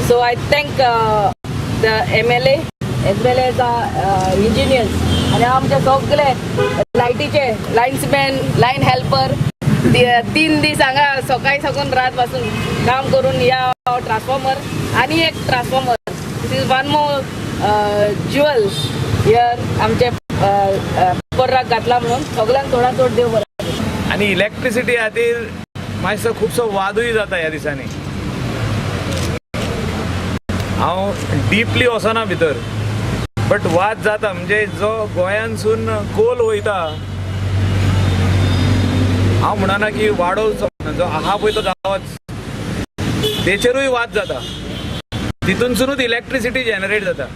So I thank the MLA as well as engineers आनी आमचे सगळे लायटीचे लायन्समॅन, लायन हेल्पर, 3 दीस हांगा सकाळी साकून रात पासून काम करून ह्या ट्रान्सफॉर्मर आनी एक transformer, this is one more jewel here आमचे पर्राक घातला म्हणून सगळ्यांक थोडा चड देव बरें. आनी इलेक्ट्रिसिटी खातीर मातसो खुबसो वादूय जाता ह्या दिसांनी. हांव डिपली वचना भितर, बट वाद जाता. म्हणजे जो गोंयांसून कोल वयता, हांव म्हणना की वाडोवचो, जो आहा पळय तो जावच, तेचेरूय वाद जाता. तितूनसुनूच इलेक्ट्रिसिटी जनरेट जाता.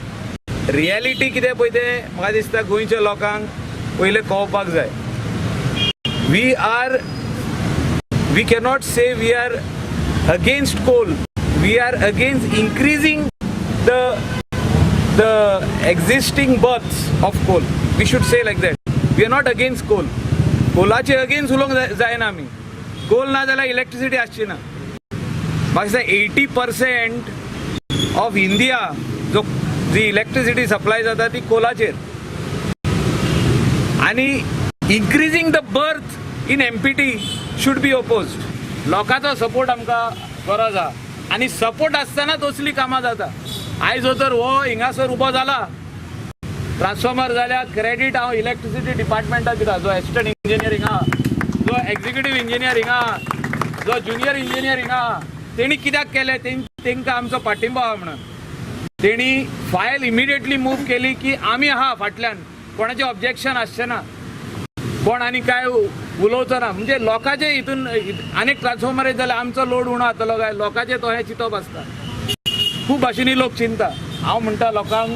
रियलिटी कितें पळय तें म्हाका दिसता गोंयच्या लोकांक पयलें कळपाक जाय. We cannot say we are against coal. We are against increasing the existing berths of coal. We should say like that. We are not against coal. कोलाचे अगेन्स्ट उलोवंक जायना आमी. कोल ना जाल्यार इलेक्ट्रिसिटी आसची ना. म्हाका दिसता 80% ऑफ इंडिया जो जी इलेक्ट्रिसिटी सप्लाय जाता ती कोलाचेर आनी increasing the berth in MPT should be opposed. लोकांचो सपोर्ट आमकां गरज आहा आनी सपोर्ट आसतनाच असलीं कामां जाता. आयज जर तर हो हिंगासर उबो जाला ट्रान्सफॉर्मर जाल्यार क्रेडीट हांव इलेक्ट्रिसिटी डिपार्टमेंटाक दिता. जो एसिस्टंट इंजिनियर हिंगा, जो एक्झिक्युटीव इंजिनियर हिंगा, जो ज्युनियर इंजिनियर हिंगा, तेणी कित्याक केलें, तेंकां आमचो पाठिंबो आहा म्हणून तेणी फायल इमिडिएटली मूव केली की आमी आहा फाटल्यान, कोणाचें ऑब्जेक्शन आसचें ना, कोण आनी काय उलोवचो ना. म्हणजे लोकांचे हितून आनीक ट्रान्सफॉर्मर येत जाल्यार आमचो लोड उणो जातलो काय, लोकांचें तो हें चिंतप आसता. खूब भाशेनी लोक चिंता. हांव म्हणटा लोकांक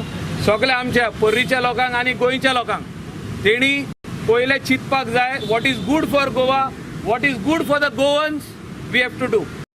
सगल्या, आमच्या पर्रीच्या लोकांक आनी गोंयच्या लोकांक, तेणी पयलें चिंतपाक जाय, what is good for Goa, what is good for the Goans, we have to do.